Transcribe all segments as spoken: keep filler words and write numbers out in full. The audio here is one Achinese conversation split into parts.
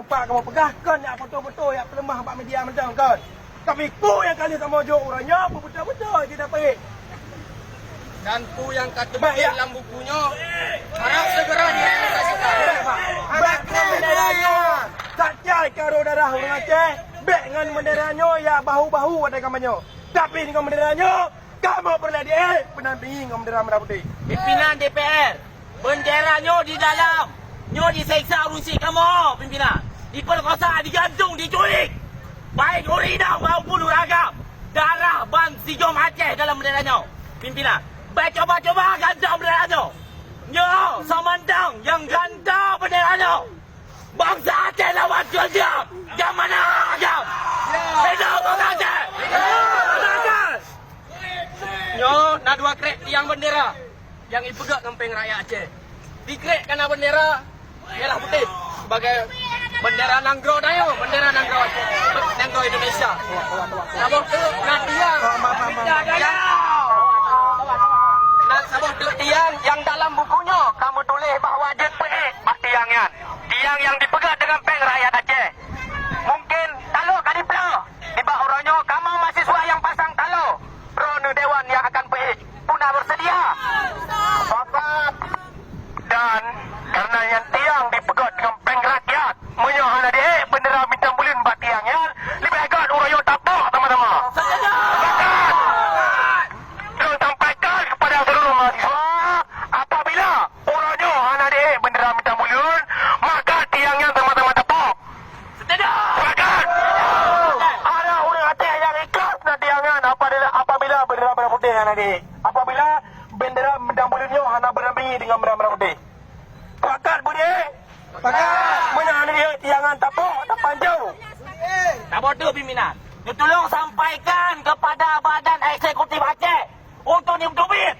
Pak kamoe peugah kon yak foto-foto yak peuleumah bak media mantong kon. Tapi peue nyang ka lheueh kamoe jok uroe nyoe, beutôi-beutôi jeuet tapeuék. Dan peue nyang ka teutuléh lam buku nyoe harap segera direalisasikan. Bèk ngon bendera nyoe, sakai keu darah ureueng Aceh, bèk ngon bendera nyoe yak bahu-bahu watèe kamoe nyoe. Tapi ngon bendera nyoe, kamoe peureulèe diék, peunampingi ngon bendera merah putih. Pimpinan D P R, bendera nyoe di dalam, nyoe diseksa ureueng syiek kamoe, pimpinan. Dipeurkosa, digantung, diculik. Baik ureueng inong maupun ureueng agam. Darah ban sijom Aceh dalam bendera nyoe, pimpinan. Bèk cuba-cuba gantung bendera nyoe. Nyoe, soe mantong nyang gantung bendera nyoe, bansa Aceh lawan keu diam. Nyang mana agam? Hidup bansa Aceh! Hidup bansa Aceh! Nyoe na dua krek tiang bendera nyang ipeugöt ngon péng rakyat Aceh. Di krek kanan bendera merah putih sebagai bendera nanggroe tanyoe, bendera nanggroe Aceh, nanggroe Indonesia. Saboh teuk na tiang. Na saboh teuk tiang nyang dalam buku nyoe ka meutuléh bahwa jeuet peuék bak tiang nyan. Tiang nyang dipeugöt deungon péng rakyat Aceh. Mungken talo ka diploh. Nibak uroe nyoe kamoe mahasiswa nyang pasang talo, droeneuh dewan nyang akan peuék. Peue na beuseudia? Sepakat. Dan karena nyan tiang dipeugöt ngon péng rakyat, meunyoe hana diék bendera bintang buleuen bak tiang nyan, leubeh gèt uroe nyoe tapok sama-sama. Sepakat. Lôn sampaikan kepada seluruh mahasiswa, apabila uroe nyoe hana diék bendera bintang buleuen, maka tiang nyan sama-sama tapok. Setuju. Sepakat. Ada ureueng Aceh nyang ikhlas na tiang nyan apabila, apabila bendera merah putih hana diék. Apabila bendera bintang buleuen nyoe hana beudampingi dengan bendera merah putih. Sepakat, Budi? Sepakat. Meunyoe hana diék tiang nyan tapok, tapanjau. Saboh teuk pimpinan. Neutulông sampaikan kepada Badan Eksekutif Aceh untuk neuteubiet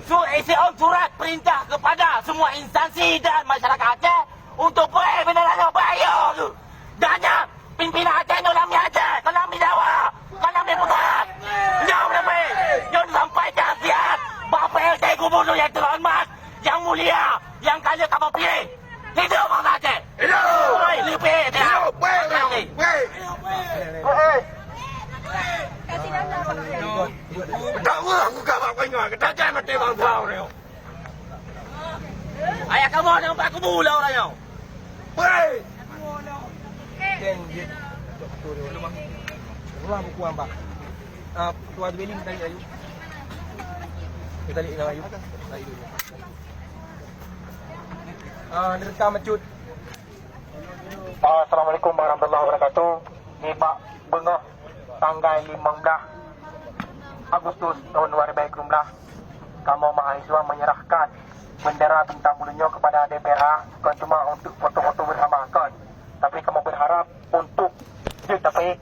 su-, isi ôn surat perintah kepada semua instansi dan masyarakat Aceh untuk peuék bendera nyoe bak ayô geuh. Dan nyan, pimpinan Aceh nyoe lam Aceh, kon lam Jawa, kon lam pusat. Nyoe leubeh, nyoe sampaikan siat bak P L T Gubernur yang terhormat, yang mulia, yang ka lheueh kamoe piléh. Hidup Banda Aceh! Hidup! Oi, leubeh dah! Hidup! Weh, weh, weh! Weh! Dakwa aku ka bak peunyoe, geutajak maté bansa ureueng nyoe. Ayah kamoe nyang bak kubu lah ureueng nyoe. Weh! Keng jeuet. Ulah buku ambak. Ah, Ketua Dwelling tadi, ayu. Kita lihat yang ayu. Ayu. Ah, direkam, Cut. Assalamualaikum warahmatullahi wabarakatuh. Nibak beungoh tanggai limong blah Agustus tahun dua ribu dua puluh, kamoe mahasiswa menyerahkan bendera bintang buleuen nyoe kepada D P R A, bukan cuma untuk foto-foto bersama, kon, tapi kamoe berharap untuk jeuet tapeuék